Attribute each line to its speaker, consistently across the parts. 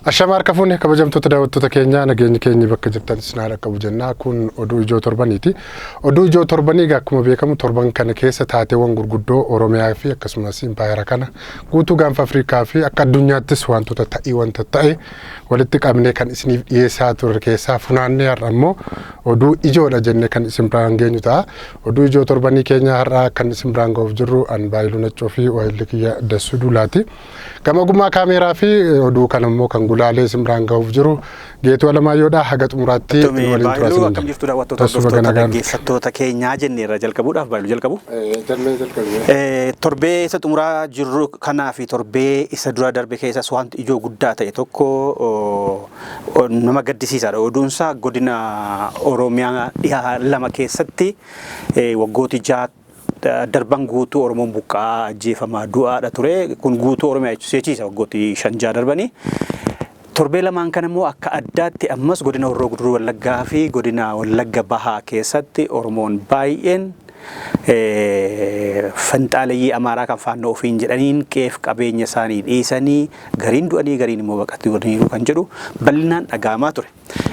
Speaker 1: Ashama harka fuune kabajamtoota daawwattoota keenyaa, nageenyi keenya bakka jirtan isin haa qabu jennaa. Kun oduu ijoo torbaniiti. Oduu ijoo torbanii egaa akkuma beekamu torban kana keessa taateewwan gurguddoo Oromiyaa fi akkasumas impaayera kana guutuu gaanfa Afrikaa fi akka addunyaattis wantoota ta'ii wanta ta'e walitti qabnee kan isiniif dhiyeessaa turre keessaa funaannee har'a immoo oduu ijoodha jennee kan isin biraan geenyu ta'a. Oduu ijoo torbanii keenya har'a kan isin biraan ga'uuf jirru an Baayiluu Naccoo fi Waayilli Kiyya Dassuu Duulaati. Gama ogummaa kaameeraa fi oduu kana immoo kan gulaalee isin biraan ga'uuf jiru Geetuu Alamaayyoodha. Haga xumuraatti nu waliin turaa
Speaker 2: Baayiluu
Speaker 1: isiniin
Speaker 2: akkam
Speaker 1: jenna.
Speaker 2: Jirtu daawwattoota,
Speaker 1: Dassuu, baga
Speaker 2: hordoftoota,
Speaker 1: nagaan.
Speaker 2: Dhaggeeffattoota keenyaa jenneerra jalqabuudhaaf Baayiluu jalqabu.
Speaker 1: Jennee jalqabne.
Speaker 2: Torbee isa xumuraa jirru kanaa fi torbee isa dura darbe keessas wanti ijoo guddaa ta'e tokko nama gaddisiisaadha. Oduunsaa godina Oromiyaa dhihaa lama keessatti waggooti 6 darban guutuu Oromoon buqqa'aa, ajjeefamaa, du'aadha ture. Kun guutuu Oromiyaa jechiisa waggooti 5 6 darbanii. Torbee lamaan kana immoo akka addaatti ammas godina Horroo Guduruu Wallaggaa fi godina Wallagga Bahaa keessatti Oromoon baay'een finxaaleyyii Amaaraa kan faannoo ofiin jedhaniin qeef qabeenya isaanii dhiisanii gariin du'anii gariin immoo baqataniiru kan jedhu bal'inaan dhaga'amaa ture.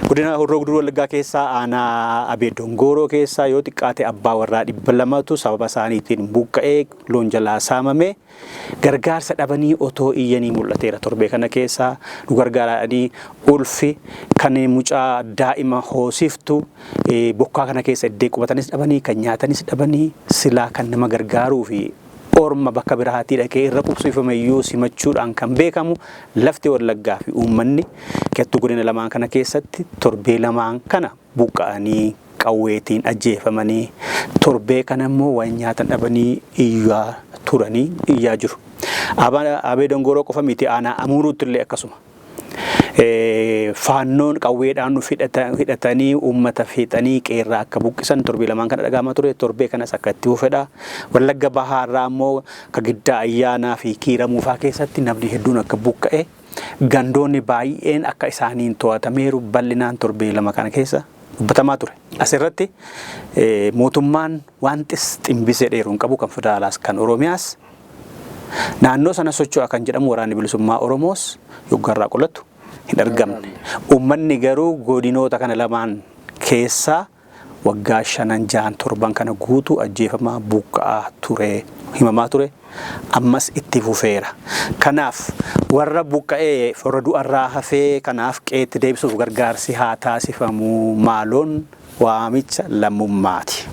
Speaker 2: Godina Horroo Guduruu Wallaggaa keessaa aanaa Abee Dongooroo keessaa yoo xiqqaate abbaa warraa 200tu sababa isaaniitiin buqqa'ee, loon jalaa saamame, gargaarsa dhabanii otoo iyyanii mul'ateera. Torbee kana keessa nu gargaaraadhanii ulfi kan mucaa daa'ima hoosiftu bokkaa kana keessa iddee qubatanis dhabanii, kan nyaatanis dhabanii, silaa kan nama gargaaruu fi orma bakka biraatii dhaqee irra qubsiifame iyyuu simachuudhaan kan beekamu lafti Wallaggaa fi uummanni kettuu godina lamaan kana keessatti torbee lamaan kana buqqa'anii, qawweetiin ajjeefamanii, torbee kana immoo waan nyaatan dhabanii iyyaa turanii iyyaa jiru. Abee Dongoroo qofa miti, aanaa Amuuruutti illee akkasuma. Faannoon qawweedhaan hidhatanii uummata fixanii qeerraa akka buqqisan torbee lamaan kana dhaga'amaa ture. Torbee kanas akka itti fufedha. Wallagga Bahaarraa immoo akka Giddaa Ayyaanaa fi Kiiramuufaa keessatti namni hedduun akka buqqa'e, gandoonni baay'een akka isaaniin to'atameeru bal'inaan torbee 2 kana keessa dubbatamaa ture. Asirratti mootummaan waan ximbisee dheeru hin qabu, kan federaalaas kan Oromiyaas. Naannoo sana socho'a kan jedhamu Waraanni Bilisummaa Oromoos yoggaarraa qolatu hin argamne. Uummanni garuu godinoota kana lamaan keessaa waggaa shanan jahan torban kana guutuu ajjeefamaa, buqqa'aa ture, himamaa ture. Ammas itti fufeera. Kanaaf warra buqqa'ee, warra du'arraa hafee kanaaf qe'eetti deebisuuf gargaarsi haa taasifamu maaloon waamicha lammummaati.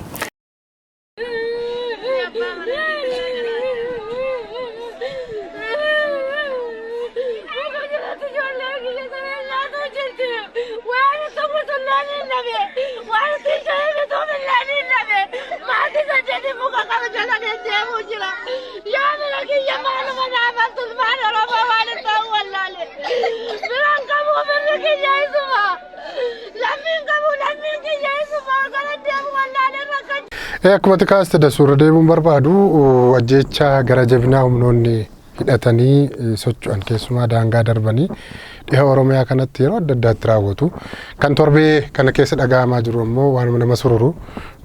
Speaker 1: Akkuma xiqqaas ta'e suurra deemuun barbaadu, ajjeechaa gara jabinaa humnoonni hidhatanii socho'an keessumaa daangaa darbanii dhiha Oromiyaa kanatti yeroo adda addaatti raawwatu. Kan torbee kana keessa dhaga'amaa jiru ammoo waanuma nama sururu,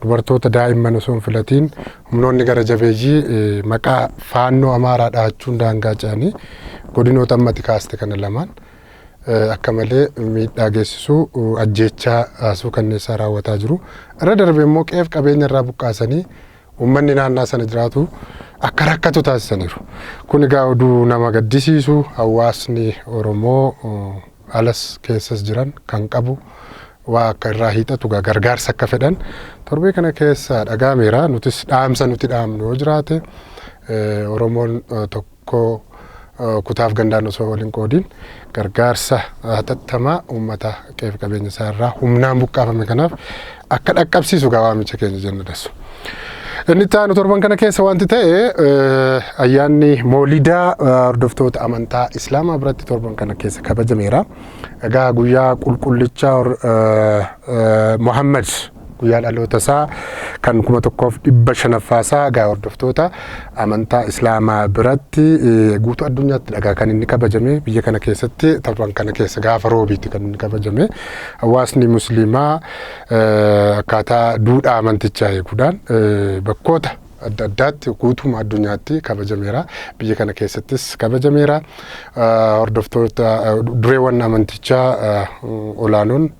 Speaker 1: dubartoota daa'imman osoo hin filatiin humnoonni gara jabeeyyii maqaa faannoo Amaaraa dhahachuun daangaa ce'anii godinoota ammati kaaste kana lamaan akka malee miidhaa geessisuu, ajjeechaa suukanneessaa raawwataa jiru. Irra darbee immoo qe'eef qabeenya irraa buqqaasanii uummanni naannaa sana jiraatu akka rakkatu taasisaniiru. Kun egaa oduu nama gaddisiisu. Hawaasni Oromoo alas keessas jiran kan qabu waa akka irraa hiixatu gargaarsa akka fedhan torbee kana keessa dhaga'ameera. Nutis dhaamsa nuti dhaamnu yoo jiraate, Oromoon tokko kutaaf gandaan osoo waliin qoodiin gargaarsa hatattamaa uummata qe'eef qabeenya isaa irraa humnaan buqqaafame kanaaf akka dhaqqabsiisu gaa waamicha keenya jenna dassu. Inni itti aanu, torban kana keessa wanti ta'e, ayyaanni Moolidaa hordoftoota amantaa Islaamaa biratti torban kana keessa kabajameera. Egaa guyyaa qulqullicha Muhammad, guyyaa dhaloota isaa kan 1500ffaa isaa egaa hordoftoota amantaa Islaamaa biratti guutuu addunyaatti dhagaa kan inni kabajame. Biyya kana keessatti torban kana keessa gaafa roobiitti kan inni kabajame. Hawaasni musliimaa akkaataa duudhaa amantichaa eeguudhaan bakkoota adda addaatti guutummaa addunyaatti kabajameera. Biyya kana keessattis kabajameera. Hordoftoota dureewwan amantichaa olaanoon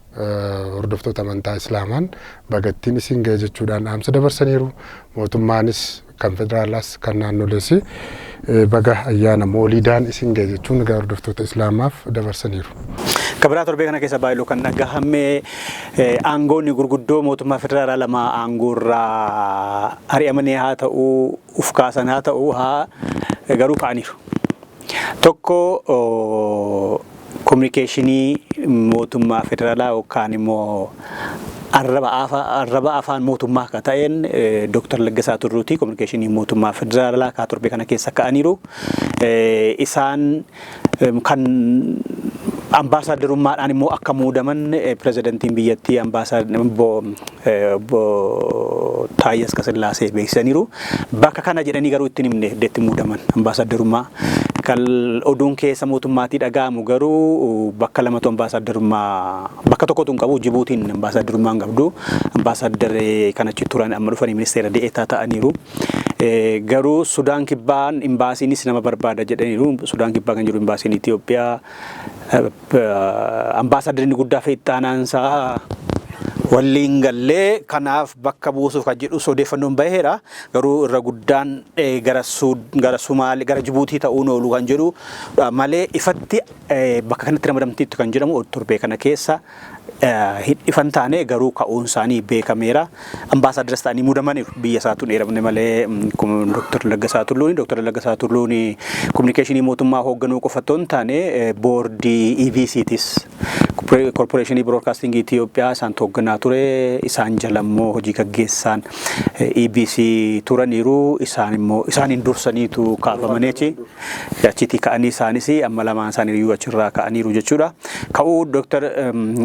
Speaker 1: hordoftoota amantaa Islaamaan bagattiin isin ga'e jechuudhaan dhaamsa dabarsaniiru. Mootummaanis kan federaalaas kan naannolees baga ayyaana mooliidaan isin ga'e jechuun gara hordoftoota Islaamaaf dabarsaniiru.
Speaker 2: Kabiraa torbee kana keessa baay'ee kan dhagahame aangoonni gurguddoo mootummaa federaalaa lama aangoorraa ari'amanii haa ta'uu, uf kaasan haa ta'uu, haa garuu ka'aniiru. Tokko kominikeeshinii mootummaa federaalaa yookaan immoo arraba afaan mootummaa akka ta'een Dooktar Laggasaa Turruuti kominikeeshinii mootummaa federaalaa kaa torbee kana keessa ka'aniiru. Isaan kan ambaasaaddarummaadhaan immoo akka muudaman pirezidantiin biyyattii obbo Taayyee Asqasillaasee beeksisaniiru. Bakka kana jedhanii garuu ittiin himne iddeetti muudaman ambaasaaddarummaa. Kan oduun keessa mootummaatii dhaga'amu garuu bakka lamatu ambaasaaddarummaa, bakka tokkotu hin qabu. Jibuutiin ambaasaaddarummaa hin qabdu. Ambaasaaddarri kan achi turan amma dhufanii ministeera de'eetaa ta'aniiru. Garuu Sudaan Kibbaan imbaasiinis nama barbaada jedhaniiru. Sudaan Kibbaa kan jiru imbaasiin Itoophiyaa ambaasaaddarri guddaa fi itti waliin gallee kanaaf bakka buusuuf kan jedhu odeeffannoon baheera. Garuu irra guddaan gara Sumaalee, gara Jibuutii ta'uun oolu kan jedhu malee ifatti bakka kanatti ramadamtiitti kan jedhamu torbee kana keessa ifan taane, garuu ka'uun isaanii beekameera. Ambaasaaddaras ta'anii muudamaniiru, biyya isaatu hin eeramne malee. Dooktar Laggasaa Tulluuni Dooktar Laggasaa Tulluuni kominikeeshinii mootummaa hoogganuu qofa otoo hin taane, boordii EBCtis, Korporeeshinii Biroodkaastingii Itoophiyaa, isaan hoogganaa ture. Isaan jala immoo hojii gaggeessaan EBC turaniiru. Isaan immoo isaaniin dursaniitu kaafamaniichi achitti ka'anii, isaanis amma lamaan isaanii iyyuu achirraa ka'aniiru jechuudha. Ka'uu Dooktar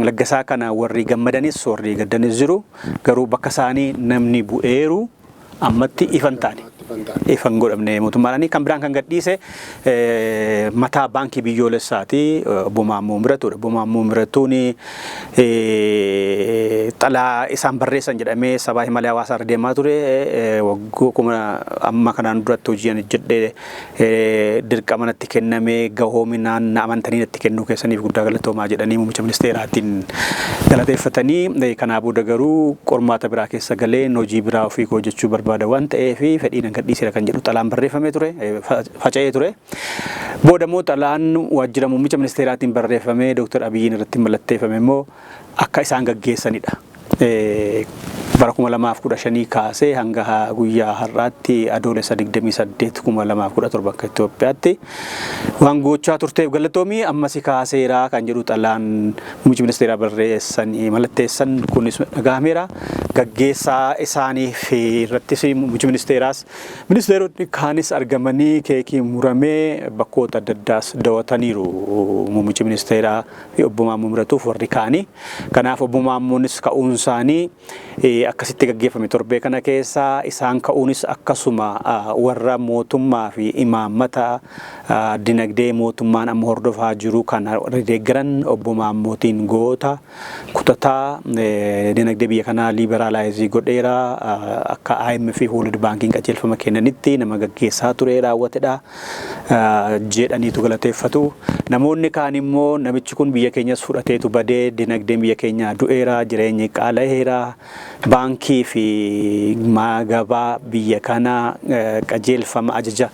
Speaker 2: Laggasaa kana warri gammadanis warri gaddanis jiru. Garuu bakka isaanii namni bu'eeru ammatti ifan taane, ifan godhamne mootummaadhaan. Kan biraan kan gadhiise mataa baankii biyyoolessaati, obbo Maammoo Miratuudha. Obbo Maammoo Miratuun xalaa isaan barreessan jedhamee sabaa himalee hawaasaa irra deemaa ture. Waggoo amma kanaan duratti hojii ani hojjedhee dirqama natti kenname gahoominaan na amantanii natti kennuu keessaniif guddaa galatoomaa jedhanii muummicha ministeeraatiin galateeffatanii, kanaa booda garuu qormaata biraa keessa galeen hojii biraa ofii koo hojjechuu barbaada waan ta'eef fedhii nan gadhiiseera kan jedhu xalaan barreeffamee ture, faca'ee ture. Booda immoo xalaan waajjira muummicha ministeeraatiin barreeffamee Dooktar Abiyyiin irratti mallatteeffame immoo akka isaan gaggeessanidha. Bara 2015 kaasee hanga guyyaa har'aatti, Adoolessa 28 2017 akka Itoophiyaatti, waan gochaa turteef galatoomii, ammasi kaaseera kan jedhu xalaan muummichi ministeeraa barreessanii mallatteessan kunis dhagahameera. Gaggeessaa isaaniif irrattis muummichi ministeeraas ministeeronni kaanis argamanii keekii muramee bakkoota adda addaas daawwataniiru muummichi ministeeraa fi obbo Maammoo Miratuuf warri kaanii. Kanaaf obbo Maammoonis ka'uun isaanii akkasitti gaggeeffame torbee kana keessa. Isaan ka'uunis akkasuma warra mootummaa fi imaammata dinagdee mootummaan amma hordofaa jiru kana deeggaran obbo Maammootiin goota kutataa, dinagdee biyya kanaa liberalize godheera, akka IMF fi World Bankiin qajeelfama kennanitti nama gaggeessaa ture raawwatedha jedhaniitu galateeffatu. Namoonni kaan immoo namichi kun biyya keenyas fudhateetu badee, dinagdeen biyya keenyaa du'eera, jireenyi qaala'eera, baankii fi gabaa biyya kanaa qajeelfama ajaja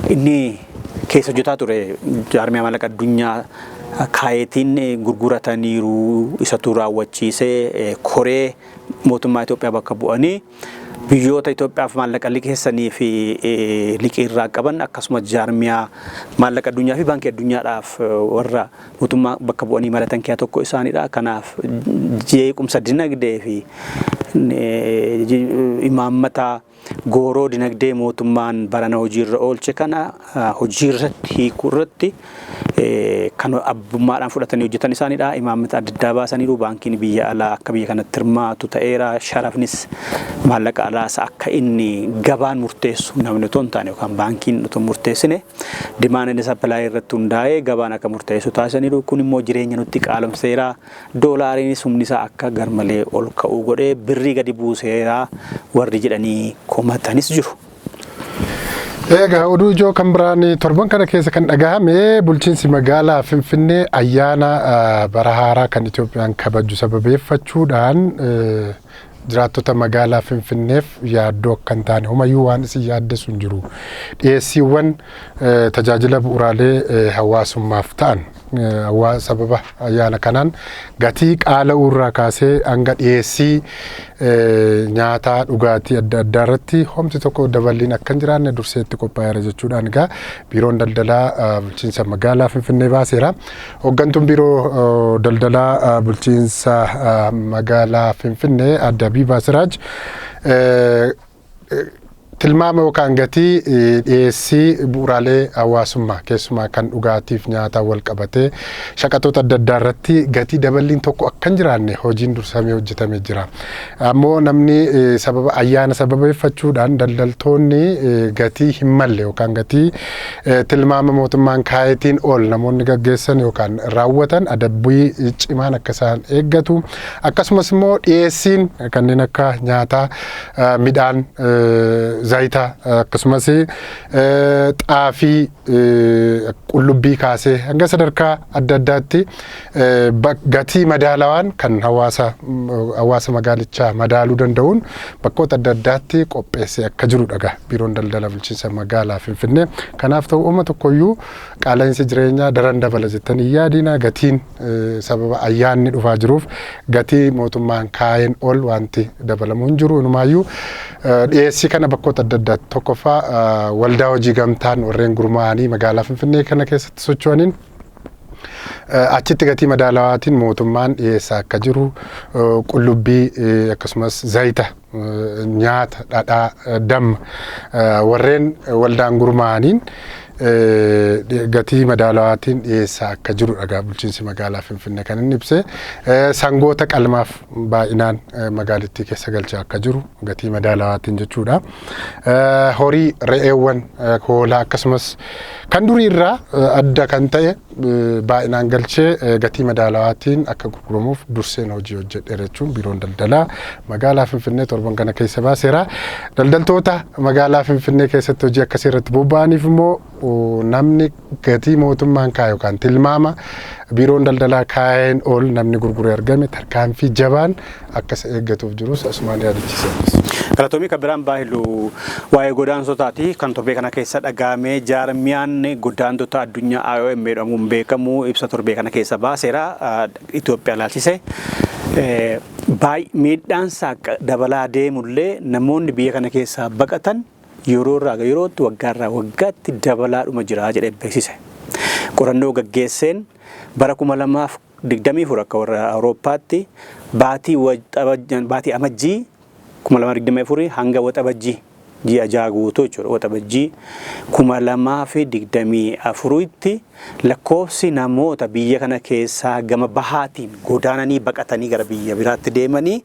Speaker 2: inni keessa hojjetaa ture jaarmiyaa maallaqa addunyaa kaayetiin gurgurataniiru, isatu raawwachiisee, koree mootummaa Itoophiyaa bakka bu'anii biyyoota Itoophiyaaf maallaqa liqeessanii fi liqii irraa qaban, akkasumas jaarmiyaa maallaqa addunyaa fi baankii addunyaadhaaf warra mootummaa bakka bu'anii mari'atan keessaa tokko isaanidha. Kanaaf jeequmsa dinagdee fi imaammata gooroo dinagdee mootummaan barana hojiirra oolche kana hojiirratti hiikuu irratti kan abbummaadhaan fudhatanii hojjetan isaanidha. Imaammata adda addaa baasaniiru. Baankiin biyya alaa akka biyya kanatti hirmaatu ta'eera. Sharafnis maallaqa alaas akka inni gabaan murteessu, namni otoo hin taane yookaan baankiin otoo hin murteessine, demand and supply irratti hundaa'ee gabaan akka murteessu taasisaniiru. Kun immoo jireenya nutti qaalomseera. Doolaariinis humni isaa akka garmalee ol ka'uu godhee birrii gadi buuseera warri jedhanii komatanis jiru.
Speaker 1: Egaa oduu ijoo kan biraan torban kana keessa kan dhagahame, bulchiinsi magaalaa Finfinnee ayyaana bara haaraa kan Itoophiyaan kabaju sababeeffachuudhaan jiraattota magaalaa Finfinneef yaaddoo akka hin taane, homayyuu waan isin yaaddessu hin jiru. Dhiyeessiiwwan tajaajila bu'uuraalee hawaasummaaf ta'an sababa ayyaana kanaan gatii qaala'uu irraa kaasee hanga dhiyeessii nyaataa, dhugaatii adda addaa irratti homti tokko daballiin akka hin jiraanne durseetti qophaa'eera jechuudhaan egaa biiroon daldalaa bulchiinsa magaalaa Finfinnee baaseera. Hooggantuun biiroo daldalaa bulchiinsa magaalaa Finfinnee Adde Abiibaa Siraaj tilmaama yookaan gatii dhiyeessii bu'uuraalee hawaasummaa, keessumaa kan dhugaatiif nyaataa wal qabatee shaqaxoota adda addaa irratti gatii daballiin tokko akka hin jiraanne hojiin dursamee hojjetamee jira. Ammoo namni sababa ayyaana sababeeffachuudhaan daldaltoonni gatii hin malle yookaan gatii tilmaama mootummaan kaayetiin ol namoonni gaggeessan yookaan raawwatan adabbii cimaan akka isaan eeggatu, akkasumas immoo dhiyeessiin kanneen akka nyaataa, midhaan, zayita, akkasumas xaafii, qullubbii kaasee hanga sadarkaa adda addaatti gatii madaalawaan kan hawaasa magaalichaa madaaluu danda'uun bakkoota adda addaatti qopheessee akka jirudha egaa biiroon daldala bulchiinsa magaalaa Finfinnee. Kanaaf ta'u uuma tokkoyyuu qaala'insi jireenyaa daran dabala jettanii yaadina, gatiin sababa ayyaanni dhufaa jiruuf gatii mootummaan kaa'een ol wanti dabalamu hin jiru. Inumaayyuu dhiyeessii kana bakkoota adda addaatti, tokkoffaa waldaa hojii gamtaan warreen gurmaa'anii magaalaa Finfinnee kana keessatti socho'aniin achitti gatii madaalawaatiin mootummaan dhiyeessaa akka jiru, qullubbii, akkasumas zayita, nyaata, dhadhaa, damma warreen waldaan gurmaa'aniin gatii madaalawaatiin dhiyeessaa akka jiru dhagaa bulchiinsi magaalaa Finfinnee kan inni ibse. Sangoota qalmaaf baay'inaan magaalittii keessa galchaa akka jiru gatii madaalawaatiin jechuudha. Horii, re'eewwan, hoolaa akkasumas kan durii irraa adda kan ta'e baay'inaan galchee gatii madaalawaatiin akka gurguramuuf durseen hojii hojjedheera jechuun biiroon daldalaa magaalaa Finfinnee torban kana keessa baaseera. Daldaltoota magaalaa Finfinnee keessatti hojii akkasii irratti bobba'aniif immoo namni gatii mootummaan kaa'e yookaan tilmaama biiroon daldalaa kaa'een ol namni gurguree argame tarkaanfii jabaan akka isa eeggatuuf jirus asumaan yaadachiiseera.
Speaker 2: Galatoomii. Kan biraan baahilu waa'ee godaansotaati. Kan torbee kana keessa dhagaamee, jaarmiyaan godaantota addunyaa IOM jedhamuun beekamu ibsa torbee kana keessa baaseera Itoophiyaa ilaalchise. Miidhaan isaa dabalaa deemullee namoonni biyya kana keessaa baqatan yeroo irraa yerootti, waggaa irraa waggaatti dabalaadhuma jira jedhee beeksise. Qorannoo gaggeesseen bara 2024 akka warra Awurooppaatti baatii Amajjii 2024 hanga Waxabajjii, ji'a 6 guutuu jechuudha. Waxabajjii 2024tti lakkoofsi namoota biyya kana keessaa gama bahaatiin godaananii baqatanii gara biyya biraatti deemanii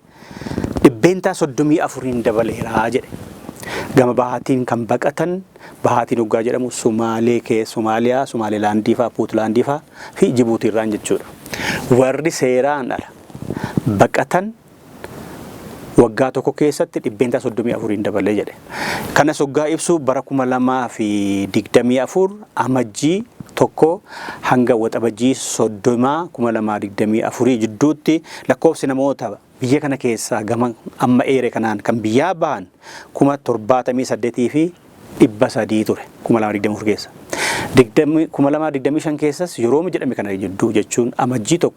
Speaker 2: 34% dabaleeraa jedhe. Gama bahaatiin kan baqatan, bahaatiin hoggaa jedhamu Sumaalee kee Somaaliyaa, Somaalilaandii fa'aa, Puutlaandii fa'aa fi Jibuutiirraan jechuudha. Warri seeraan ala baqatan waggaa tokko keessatti 34% dabalee jedhe. Kanas waggaa ibsu bara 2024 Amajjii 1 hanga Waxabajjii 30 2024 jidduutti lakkoofsi namoota biyya kana keessaa gama amma eere kanaan kan biyyaa bahan 78,300 ture 2024 keessa. 2025 keessas yeroo jedhame kana jidduu, jechuun Amajjii 1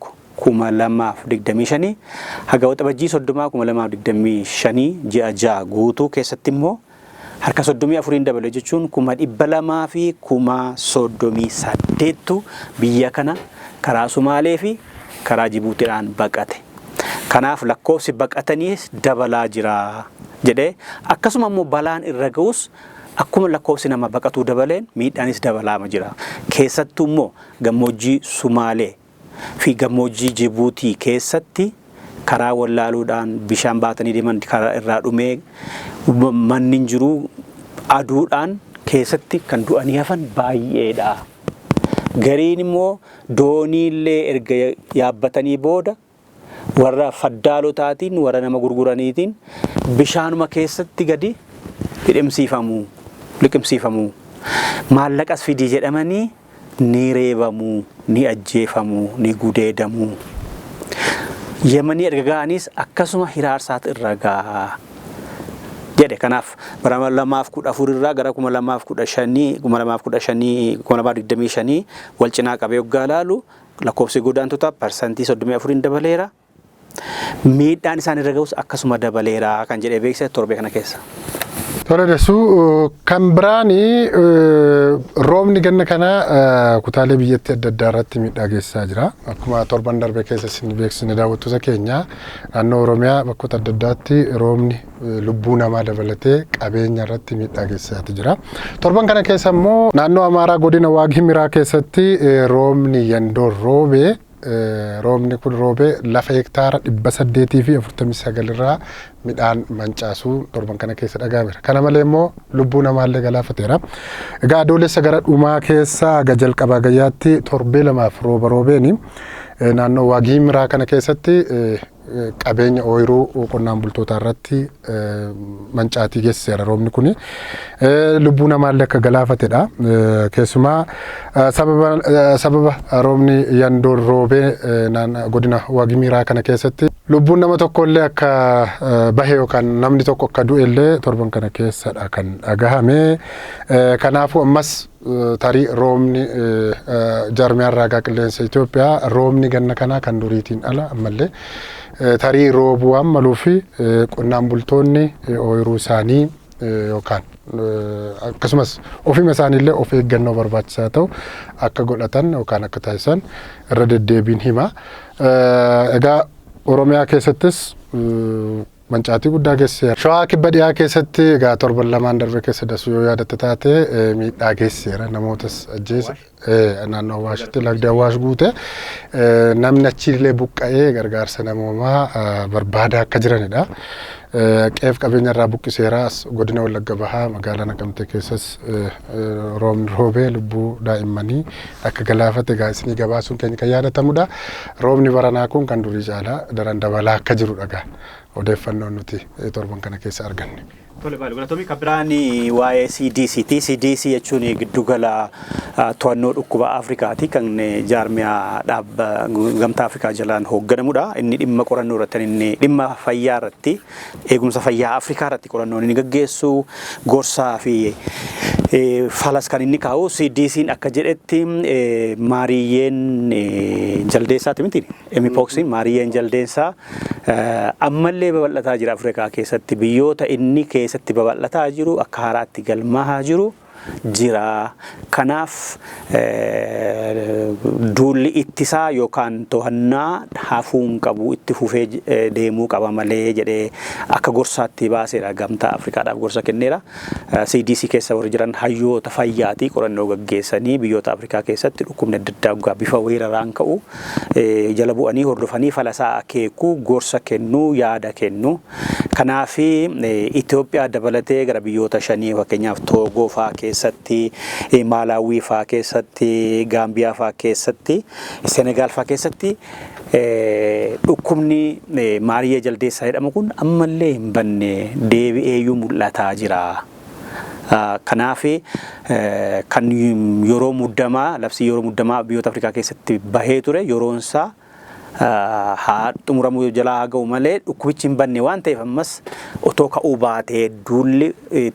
Speaker 2: 2025 haga Waxabajjii 30 2025, ji'a 6 guutuu keessatti immoo harka 34n dabale, jechuun 238,038tu biyya kana karaa Sumaalee fi karaa Jibuutiidhaan baqate. Kanaaf lakkoofsi baqataniis dabalaa jira jedhee, akkasuma immoo balaan irra ga'us akkuma lakkoofsi nama baqatuu dabaleen miidhaanis dabalaama jira. Keessattuu immoo gammoojjii Sumaalee fi gammoojjii Jibuutii keessatti karaa wallaaluudhaan bishaan baatanii deeman karaa irraa dhumee, manni hin jiru, aduudhaan keessatti kan du'anii hafan baay'eedha. Gariin immoo dooniillee erga yaabbatanii booda warra faddaalotaatiin, warra nama gurguraniitiin bishaanuma keessatti gadi dhidhimsiifamu. liqimsiifamu. Maallaqas fidii jedhamanii ni reebamu, ni ajjeefamu, ni gudeedamu. Yemanii erga ga'anis akkasuma hiraarsaatu irra ga'a jedhe. Kanaaf bara 2014 irraa gara 2015, 2015, 2025 wal cinaa qabee yoggaa laalu lakkoofsi godaantota 34% dabaleera. Miidhaan isaan irra ga'us akkasuma dabaleera kan jedhee beeksise torbee kana keessa.
Speaker 1: Tole Dassuu, kan biraani roobni ganna kana kutaalee biyyattii adda addaa irratti miidhaa geessisaa jira. Akkuma torban darbe keessa isin beeksisne, daawwattoota keenya, naannoo Oromiyaa bakkoota adda addaatti roobni lubbuu namaa dabalatee qabeenya irratti miidhaa geessisaa jira. Torban kana keessa immoo naannoo Amaaraa godina Waag Himiraa keessatti roobni yandoo roobee, roobni kun roobee lafa hektaara 849 irraa midhaan mancaasuu torban kana keessa dhagahameera. Kana malee immoo lubbuu namaallee galaafateera. Egaa Adoolessa gara dhumaa keessa haga jalqabaa gayyaatti torbee 2f rooba roobeeni naannoo Waag Himiraa kana keessatti qabeenya ooyiruu qonnaan bultootaa irratti mancaatii geessiseera roobni kuni. Lubbuu namaallee akka galaafatedha. Keessumaa sababa roobni yandoon roobee godina Waag Himiraa kana keessatti lubbuun nama tokko illee akka bahe yookaan namni tokko akka du'e illee torban kana keessadha kan dhagahame. Kanaafuu ammas tarii roobni, jaarmiyaan raagaa qilleensa Itoophiyaa roobni ganna kanaa kan duriitiin ala ammallee tarii roobuu waan maluu fi qonnaan bultoonni ooyiruu isaanii yookaan akkasumas ofima isaaniillee of eeggannoo barbaachisaa ta'u akka godhatan yookaan akka taasisan irra deddeebiin hima. Egaa Oromiyaa keessattis mancaatii guddaa geessiseera. Shawaa Kibba Dhiyaa keessatti egaa torban lamaan darbe keessa, Dasuu, yoo yaadatte taate miidhaa geessiseera. Namootas ajjeese. Naannoo Awaashitti lagdi Awaash guute, namni achiillee buqqa'ee gargaarsa namoomaa barbaadaa akka jiranidha. Qe'eef qabeenya irraa buqqiseera. Godina Wallagga Bahaa magaalaa Naqamtee keessas roobni roobee lubbuu daa'immanii akka galaafate egaa isinii gabaasuun keenya kan yaadatamudha. Roobni baranaa kun kan durii caalaa daran dabalaa akka jirudha egaa odeeffannoon nuti torban kana keessa arganne.
Speaker 2: Tole, baay'ee galatoomii. Kan biraan waa'ee CDC ti. CDC jechuun giddugala to'annoo dhukkuba Afrikaati kan jaarmiyaa dhaabba Gamtaa Afrikaa jalaan hoogganamudha. Inni dhimma qorannoo irratti, inni dhimma fayyaa irratti, eegumsa fayyaa Afrikaa irratti qorannoo inni gaggeessu, gorsaa fi falas kan inni kaa'u. CDC'n akka jedhetti maariyyeen jaldeessaati miti, Mpoxiin, maariyyeen jaldeessaa ammallee babal'ataa jira Afrikaa keessatti. Biyyoota inni keessatti babal'ataa jiru akka haaraatti galmaa'aa jiru jira. Kanaaf duulli ittisaa yookaan to'annaa hafuu hin qabu, itti fufee deemuu qaba malee jedhee akka gorsaatti baaseera. Gamtaa Afrikaadhaaf gorsa kenneera. CDC keessa warri jiran hayyoota fayyaatii qorannoo gaggeessanii biyyoota Afrikaa keessatti dhukkubni adda addaa waggaa bifa weeraraan ka'u jala bu'anii hordofanii falasaa akeekuu, gorsa kennuu, yaada kennu. Kanaaf Itoophiyaa dabalatee gara biyyoota shanii, fakkeenyaaf Toogoo fa'aa keessatti, Maalaawii fa'aa keessatti, Gaambiyaa fa'aa keessatti, Senegaal fa'aa keessatti dhukkubni maariyyee jaldeessaa jedhamu kun ammallee hin banne, deebi'eeyyuu mul'ataa jira. Kanaaf kan yeroo muddamaa, labsii yeroo muddamaa biyyoota Afrikaa keessatti bahee ture yeroon isaa haa xumuramuu jalaa haa ga'u malee dhukkubichi hin banne waan ta'eef ammas otoo ka'uu baatee duulli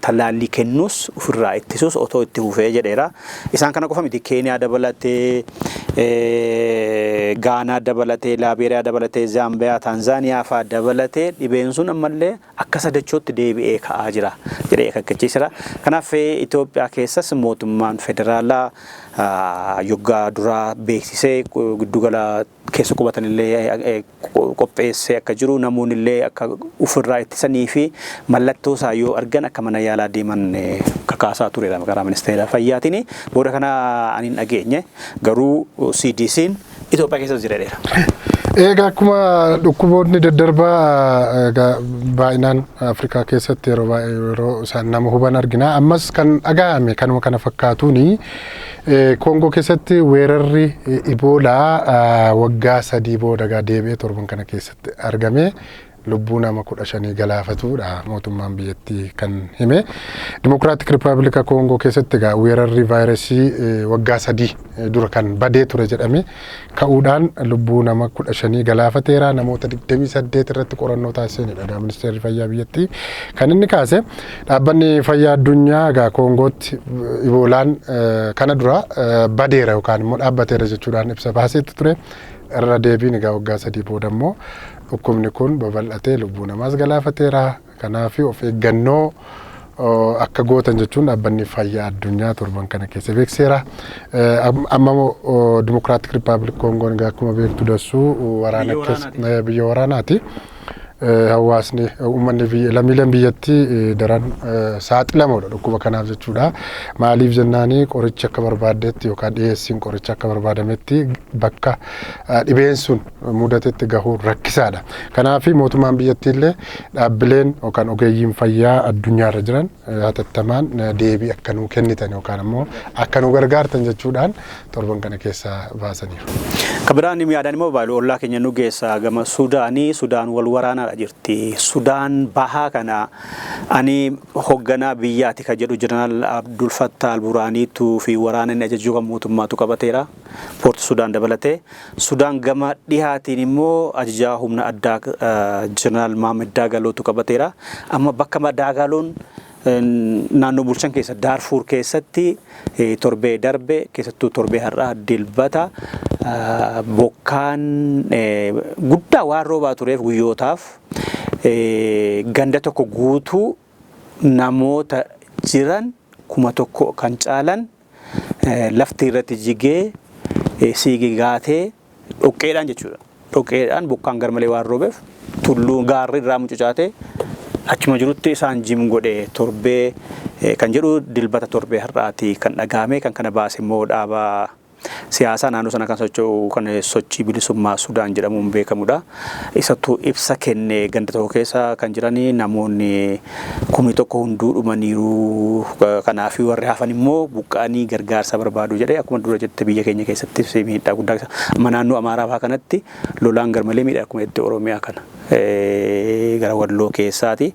Speaker 2: tallaallii kennuus ofirraa ittisuus otoo itti fufee jedheera. Isaan kana qofa miti, Keeniyaa dabalatee, Gaanaa dabalatee, Laabeeriyaa dabalatee, Zaambiyaa, Taanzaaniyaa fa'aa dabalatee dhibeen sun ammallee akka sadachootti deebi'ee ka'aa jira jedhee akeekkachiiseera. Kanaaf Itoophiyaa keessas mootummaan federaalaa yoggaa duraa beeksisee giddugala keessa qubatan illee qopheessee akka jiru, namoonni illee akka ofirraa ittisanii fi mallattoo isaa yoo argan akka mana yaalaa deeman kakaasaa turedha karaa ministeera fayyaatiin. Booda kana ani hin dhageenye, garuu CDC'n Itoophiyaa keessas jira jedheera.
Speaker 1: Egaa akkuma dhukkuboonni daddarbaa egaa baay'inaan Afrikaa keessatti yeroo baay'ee yeroo isaan nama huban argina. Ammas kan dhagahame kanuma kana fakkaatuuni Koongoo keessatti weerarri Iboolaa waggaa 3 booda egaa deebi'ee torban kana keessatti argame. lubbuu nama 15 galaafatudha mootummaan biyyattii kan hime. Dimokiraatik Rippaabilika Koongoo keessatti egaa weerarri vaayirasii waggaa 3 dura kan badee ture jedhame ka'uudhaan lubbuu nama 15 galaafateera. Namoota 28 irratti qorannoo taasisanidha egaa ministeerri fayyaa biyyattii kan inni kaase. Dhaabbanni fayyaa addunyaa egaa Koongootti Iboolaan kana dura badeera yookaan immoo dhaabbateera jechuudhaan ibsa baaseetu ture. Irra deebiin egaa waggaa 3 booda immoo dhukkubni kun babal'atee lubbuu namaas galaafateera. Kanaaf of eeggannoo akka gootan jechuun dhaabbanni fayyaa addunyaa torban kana keessa beekseera. Amma immoo Dimokiraatik Rippaabilik Koongoon egaa akkuma beektu dassuu waraana keessa biyya waraanaati. Hawaasni uummanni biyya lammiileen biyyattii daran saaxilamoodha dhukkuba kanaaf jechuudha. Maaliif jennaani qorichi akka barbaaddetti yookaan dhiyeessiin qoricha akka barbaadametti bakka dhibeen sun mudatetti gahuun rakkisaadha. Kanaaf mootummaan biyyattii illee dhaabbileen yookaan ogeeyyiin fayyaa addunyaarra jiran hatattamaan deebii akka nuu kennitan yookaan immoo akka nu gargaartan jechuudhaan torban kana keessa baasaniiru.
Speaker 2: Kabiraan yaadaan immoo baalu ollaa keenya nu geessa gama Sudaanii. Sudaan wal waraanaadha jirti. Sudaan bahaa kana ani hoogganaa biyyaati kan jedhu Jeneraal Abdul Fattah Al-Burhaaniitu fi waraana inni ajajuu kan mootummaatu qabateera. Poort Sudaan dabalatee. Sudaan gama dhihaatiin immoo ajajaa humna addaa Jeneraal Mohaammed Daagalootu qabateera. Amma bakka Daagaloon naannoo bulchan keessa Daarfuur keessatti torbee darbe keessattuu torbee har'aa dilbata bokkaan guddaa waan roobaa tureef guyyootaaf ganda tokko guutuu namoota jiran 1000 kan caalan lafti irratti jigee siigigaatee dhoqqeedhaan jechuudha. Dhoqqeedhaan bokkaan garmalee waan roobeef tulluu gaarri irraa mucucaatee achuma jirutti isaan jim godhe torbee kan jedhu dilbata torbee har'aati kan dhagahame. Kan kana baase immoo dhaaba siyaasaa naannoo sana kan socho'u kan sochii bilisummaa Sudaan jedhamuun beekamudha. Isattuu ibsa kenne ganda tokko keessa kan jiran namoonni 1000 hunduu dhumaniiru. Kanaaf warri hafan immoo buqqa'anii gargaarsa barbaadu jedhee akkuma dura jette biyya keenya keessatti miidhaa guddaa amma naannoo Amaaraa fa'aa kanatti lolaan garmalee miidhaa akkuma jette Oromiyaa kana gara Walloo keessaati.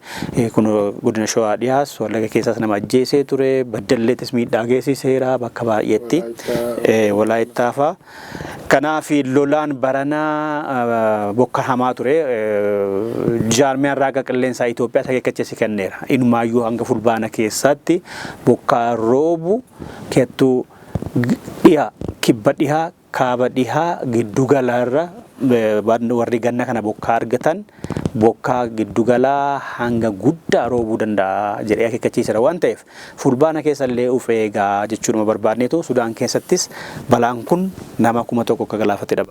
Speaker 2: Kun godina Shawaa dhiyaas Wallagga keessaas nama ajjeesee ture. Baddalleettis miidhaa geessiseera bakka baay'eetti. Walaayittaa fa'aa. Kanaaf lolaan baranaa bokka hamaa ture. Jaarmiyaan raaga qilleensaa Itoophiyaa akeekkachiisa kenneera. Inumaayyuu hanga fulbaana keessatti bokka roobu keessattuu dhiha kibba dhihaa kaaba dhihaa giddugalaarra warri ganna kana bokkaa argatan bokkaa giddugalaa hanga guddaa roobuu danda'a jedhee akeekkachiiseera waan ta'eef fulbaana keessa illee of eegaa jechuudhuma barbaadneetu Sudaan keessattis balaan kun nama 1000 akka galaafatedha.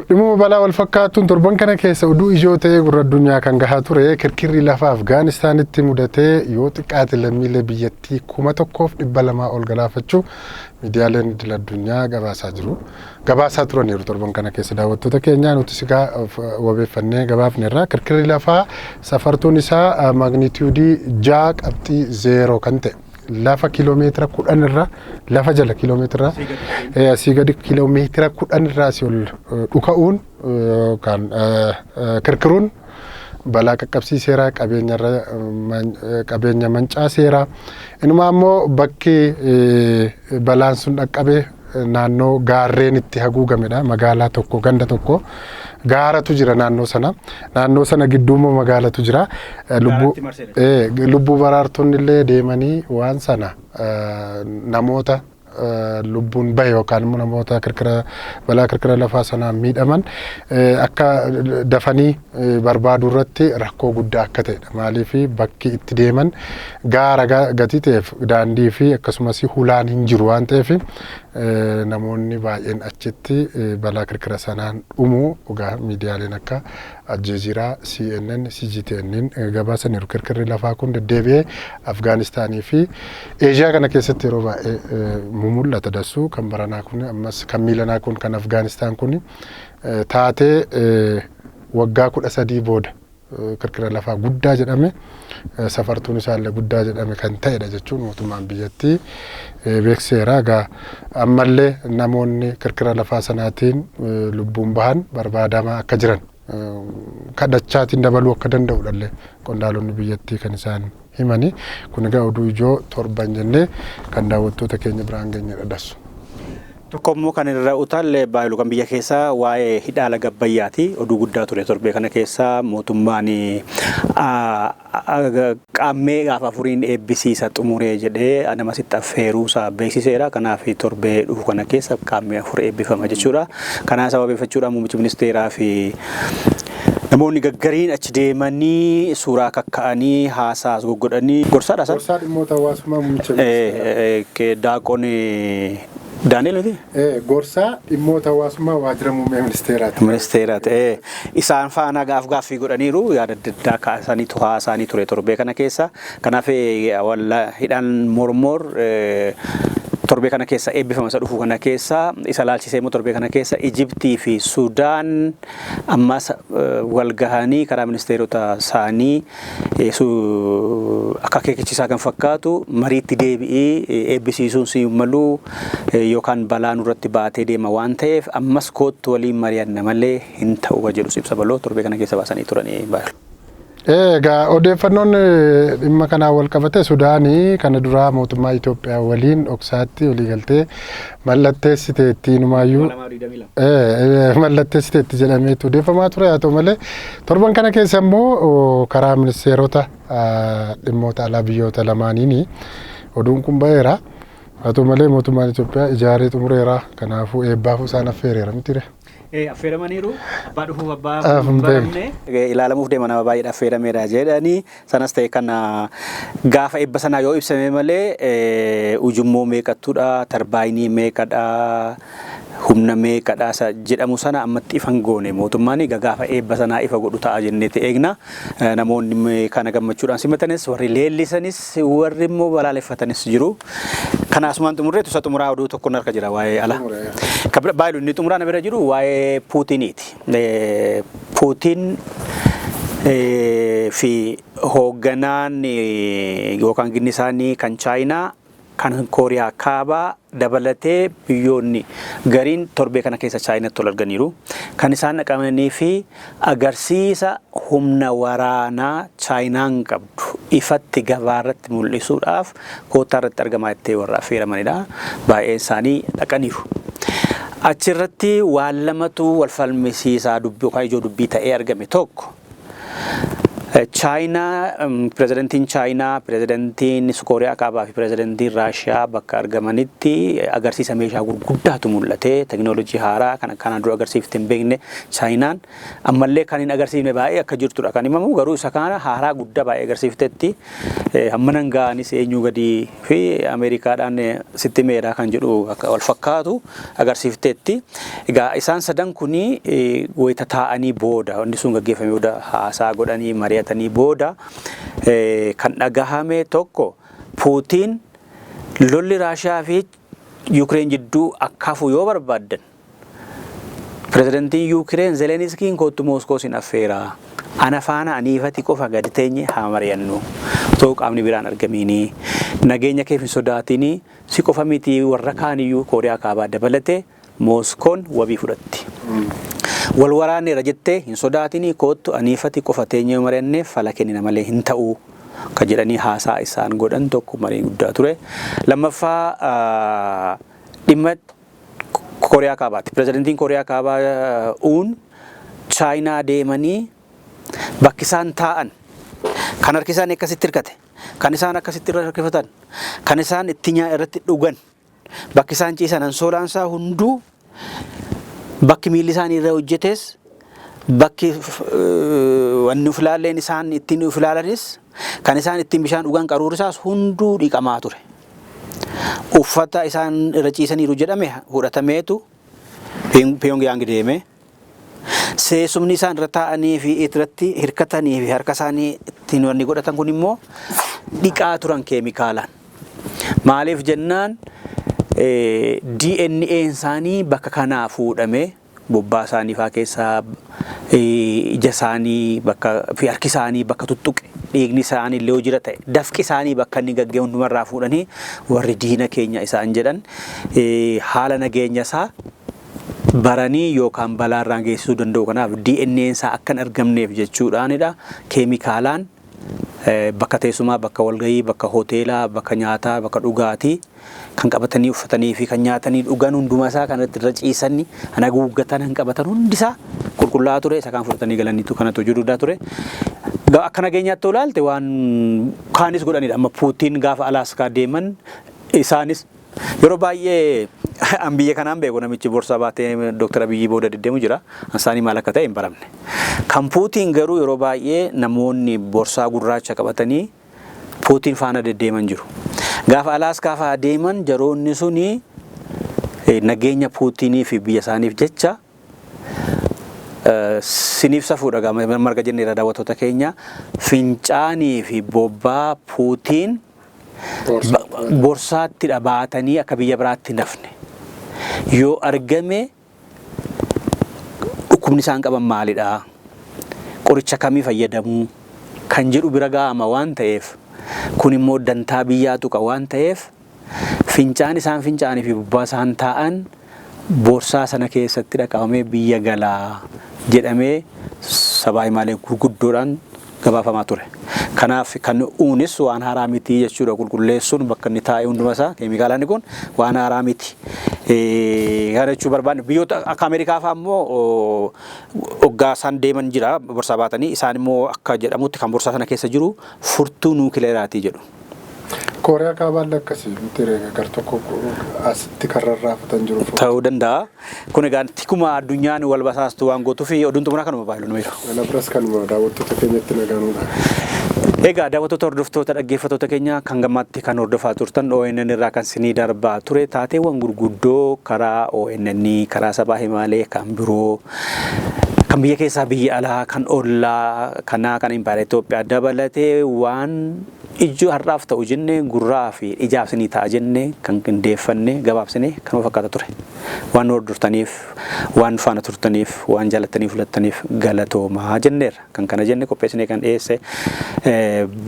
Speaker 1: Dhimma balaa wal fakkaatuun torban kana keessa oduu ijoo ta'ee gurra addunyaa kan gahaa ture kirkirri lafa Afgaanistaanitti mudatee yoo xiqqaate lammiilee biyyattii 1200 ol galaafachuu miidiyaaleen idil addunyaa gabaasaa jiru. Gabaasaa turaniiru torban kana keessa daawwattoota keenyaa nuti sigaa wabeeffannee gabaafne irraa kirkirri lafaa safartuun isaa magnituudii 6.0 kan ta'e lafa kiiloomeetira 10 irra lafa jala kiiloomeetira asii gadi kiiloomeetira 10 irraa asii ol dhuka'uun yookaan kirkiruun balaa qaqqabsiiseera, qabeenya mancaaseera. Inuma ammoo bakki balaan sun dhaqqabe naannoo gaarreen itti haguugamedha. Magaalaa tokko ganda tokko gaaratu jira naannoo sana. Naannoo sana gidduu immoo magaalatu jira. Lubbuu baraartonni illee deemanii waan sana namoota lubbuun bahe yookaan immoo namoota kirkira balaa kirkira lafaa sanaan miidhaman akka dafanii barbaaduu irratti rakkoo guddaa akka ta'edha. Maaliif bakki itti deeman gaara gatii ta'eef daandii fi akkasumas hulaan hin jiru waan ta'eef namoonni baay'een achitti balaa kirkira sanaan dhumuu dhugaa miidiyaaleen akka Aljazeeraa, CNN, CGTN gabaasaniiru. Kirkirri lafaa kun deddeebi'ee Afgaanistaanii fi Eeshiyaa kana keessatti yeroo baay'ee mul'ata dassuu kan baranaa kun ammas kan miilanaa kun kan Afgaanistaan kun taatee waggaa 13 booda kirkira lafaa guddaa jedhame safartuun isaallee guddaa jedhame kan ta'edha jechuun mootummaan biyyattii beeksiseera. Egaa ammallee namoonni kirkira lafaa sanaatiin lubbuun bahan barbaadamaa akka jiran Kadhachaatiin dabaluu akka danda'udha qondaalonni biyyattii kan isaan himani. Kun egaa oduu ijoo torban jennee kan daawwattoota keenya biraan geenyedha Dassu.
Speaker 2: Tokko immoo kan irra utaalle baayilu kan biyya keessaa waa'ee hidha laga Abbayyaati. Oduu guddaa ture torbee kana keessa mootummaan qaammee gaafa afuriin eebbisiisa xumuree jedhee nama sitti affeeruusaa beeksiseera. Kanaaf torbee dhufu kana keessa qaammee 4 eebbifama jechuudha. Kanaa sababeeffachuudhaan muummichi ministeeraa fi namoonni gaggariin achi deemanii suuraa kakka'anii haasaas goggodhanii gorsaadha san.
Speaker 1: Gorsaa dhimmoota hawaasummaa muummicha ministeeraa.
Speaker 2: Daaqoon Daani'el miti?
Speaker 1: Gorsaa dhimmoota hawaasummaa waajjira muummee ministeeraati.
Speaker 2: Ministeera ta'ee isaan faana gaaf gaaffii godhaniiru, yaada adda addaa kaasanii haasaanii ture torbee kana keessa. Kanaaf hidhaan Mormor torbee kana keessa eebbifama isa dhufu kana keessa. Isa laalchisee immoo torbee kana keessa Ijiptii fi Sudaan ammas wal gahanii karaa ministeerota isaanii akka akeekkachiisaa kan fakkaatu mariitti deebi'ii eebbisiisuun si malu yookaan balaa nurratti baatee deema waan ta'eef ammas koottu waliin mari'anna malee hin ta'u jedhu ibsa bal'oo torbee kana keessa baasanii turanii baay'ee.
Speaker 1: Egaa odeeffannoon dhimma kanaan wal qabate Sudaanii kana duraa mootummaa Itoophiyaa waliin dhoksaatti waliigaltee mallatteessiteetti, inumaayyuu mallatteessiteetti jedhameetu odeeffamaa ture. Haa ta'u malee torban kana keessa immoo karaa ministeerota dhimmoota alaa biyyoota lamaaniin oduun kun ba'eera. Haa ta'u malee mootummaan Itoophiyaa ijaaree xumureera. Kanaafuu eebbaafuu isaan affeereera miti.
Speaker 2: Affeeramaniiru, abbaa dhufuuf abbaa baramne ilaalamuuf deema, nama baay'ee affeerameera jedhanii. Sanas ta'e kana gaafa eebba sanaa yoo ibsame malee ujummoo meeqattudha, tarbaayinii meeqadha, humna meeqadha jedhamu sana ammatti ifan goone. Mootummaan gaafa eebba sanaa ifa godhu ta'a jenneeti eegna. Namoonni kana gammachuudhaan simatanis, warri leellisanis, warri immoo balaaleffatanis jiru. Kana asumaan xumurreetu isa xumuraa oduu tokkoon harka jira waa'ee ala. Baay'ee inni xumuraa na bira jiru waa'ee Puutiniiti. Puutiin fi hoogganaan yookaan ginni isaanii kan Chaayinaa, kan Kooriyaa Kaabaa dabalatee biyyoonni gariin torbee kana keessa Chaayinaatti ol arganiiru. Kan isaan dhaqamanii fi agarsiisa humna waraanaa Chaayinaan qabdu ifatti gabaarratti mul'isuudhaaf koottaa irratti argamaa itti warra affeeramanidha. Baay'een isaanii dhaqaniiru. Achirratti waan lamatu wal falmisiisaa dubbii yookaan ijoo dubbii ta'ee argame. Tokko, Chaayinaa, pirezidantiin Chaayinaa, pirezidantiin Kooriyaa Kaabaa fi pirezidantiin Raashiyaa bakka argamanitti agarsiisa meeshaa gurguddaatu mul'ate. Teknoolojii haaraa kan akkanaan dura agarsiifte hin beekne Chaayinaan ammallee kan hin agarsiifne baay'ee akka jirtudha kan himamu, garuu isa kana haaraa guddaa baay'ee agarsiiftetti. Hamma ga'anis eenyuu gadii fi Ameerikaadhaan sitti meedhaa kan jedhu akka wal fakkaatu agarsiifteetti. Egaa isaan sadan kuni wayita taa'anii booda, wanti sun gaggeeffamee booda, haasaa godhanii mari'atanii booda kan dhagahame tokko, Puutiin lolli Raashiyaa fi Yuukireen jidduu akka hafu yoo barbaaddan pirezidantiin Yuukireen Zeleniskiin kottu Mooskoo sin affeeraa. Ana faana aniifati qofa gadi teenye haa mari'annu. Otoo qaamni biraan argamiini. Nageenya keef hin sodaatinii, si qofa miti, warra kaaniyyuu Kooriyaa Kaabaa dabalatee Mooskoon wabii fudhatti. Wal waraanneera jettee hin sodaatinii, koottu aniifati qofa teenyee mari'annee fala kennina malee hin ta'u. Ka jedhanii haasaa isaan godhan tokko marii guddaa ture. Lammaffaa dhimma Kooriyaa Kaabaati. Pirezidantiin Kooriyaa Kaabaa uun Chaayinaa deemanii bakki isaan taa'an, kan harki isaanii akkasitti hirkate, kan isaan akkasitti irra harkifatan, kan isaan itti irratti dhugan, bakki isaan ciisan, ansoolaan isaa hunduu, bakki miilli isaanii irra hojjetes, bakki wanni ufilaalleen isaan ittiin ufilaalanis, kan isaan ittiin bishaan dhugan qaruurri isaas hunduu dhiqamaa ture. Uffata isaan irra ciisaniiru jedhame fudhatameetu Pyongyang deeme. Seessumni isaan irra taa'anii fi irratti hirkatanii fi harka isaanii ittiin wanni godhatan kun immoo dhiqaa turan keemikaalaan. Maaliif jennaan, DNA isaanii bakka kanaa fuudhamee bobbaa isaanii faa keessaa, ija isaanii bakka fi harki isaanii bakka tuttuqe, dhiigni isaanii illee yoo jira ta'e, dafqi isaanii bakka inni gaggee hundumarraa fuudhanii warri diina keenya isaan jedhan haala nageenya isaa Baranii yookaan balaa irraan geessisuu danda'u kanaaf DNA isaa akka hin argamneef jechuudhaanidha. Keemikaalaan bakka teessumaa, bakka walgahii, bakka hoteelaa, bakka nyaataa, bakka dhugaatii kan qabatanii uffatanii fi kan nyaatanii dhugan hundumaa isaa kan irra ciisanii kan haguuggatan kan qabatan hundisaa qulqullaa'aa ture isa kaan fudhatanii galaniitu kanatu hojii guddaa ture. Akka nageenyaatti ilaalte waan kaanis godhanidha. Amma Puutiin gaafa Alaaskaa deeman isaanis yeroo baay'ee an biyya kanaan beeku namichi borsaa baatee Dr. Abiyyi booda deddeemu jira. Isaanii maal akka ta'e hin baramne. Kan Puutiin garuu yeroo baay'ee namoonni borsaa gurraacha qabatanii Puutiin faana deddeeman jiru. Gaafa Alaaskaa fa'aa deeman jaroonni suni nageenya Puutinii fi biyya isaaniif jecha siniif safuudha gaafa marga jenneera daawwattoota keenya fincaanii fi bobbaa Puutiin borsaatti baatanii akka biyya biraatti nafne. Yoo argame dhukkubni isaan qaban maalidha? Qoricha kamii fayyadamuu? Kan jedhu bira ga'ama waan ta'eef kun immoo dantaa biyyaa tuqa waan ta'eef fincaan isaan fincaanii fi bobbaa isaan taa'an borsaa sana keessatti dhaqabamee biyya galaa jedhamee sabaa himaalee gurguddoodhaan gabaafamaa ture. Kanaaf kan uunis waan haaraa miti jechuudha qulqulleessuun bakka inni taa'e hunduma isaa keemikaalaan kun waan haaraa miti. Kana jechuu barbaanne biyyoota akka Ameerikaa fa'aa immoo hoggaa isaan deeman jira borsaa baatanii isaan immoo akka jedhamutti kan borsaa sana keessa jiru furtuu nuukileeraatii jedhu.
Speaker 1: Kooriyaa kaabaan akkasii miti gar tokko asitti kan rarraafatan jiru.
Speaker 2: Ta'uu danda'a. Kun egaa tikuma addunyaan wal basaastu waan gootuu fi oduun xumuraa kanuma baay'ee nu jiru.
Speaker 1: Kana biras kanuma daawwattoota keenyatti nagaanuudha.
Speaker 2: Egaa daawwattoota hordoftoota dhaggeeffattoota keenya kan gammaatti kan hordofaa turtan ONN irraa kan sinii darbaa ture taateewwan gurguddoo karaa ONN karaa sabaa himaalee kan biroo kan biyya keessaa biyya alaa kan ollaa kanaa kan impaayera Itoophiyaa dabalatee waan ijoo har'aaf ta'u jenne gurraa fi ijaaf sinii ta'a jenne kan qindeeffanne gabaabsine kanuma fakkaata ture. Waan nu hordoftaniif, waan faana turtaniif, waan jaalattaniif filattaniif galatoomaa jenneerra. Kan kana jenne qopheessinee kan dhiyeesse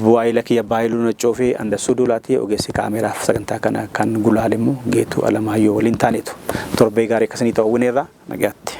Speaker 2: waayila kiyya Baayiluu Naccoo fi Andassuu Duulaatii ogeessi kaameraaf sagantaa kana kan gulaale immoo Geetuu Alamaayyoo waliin taaneetu. Torbee gaarii akkasanii ta'uu wineerra nagaatti.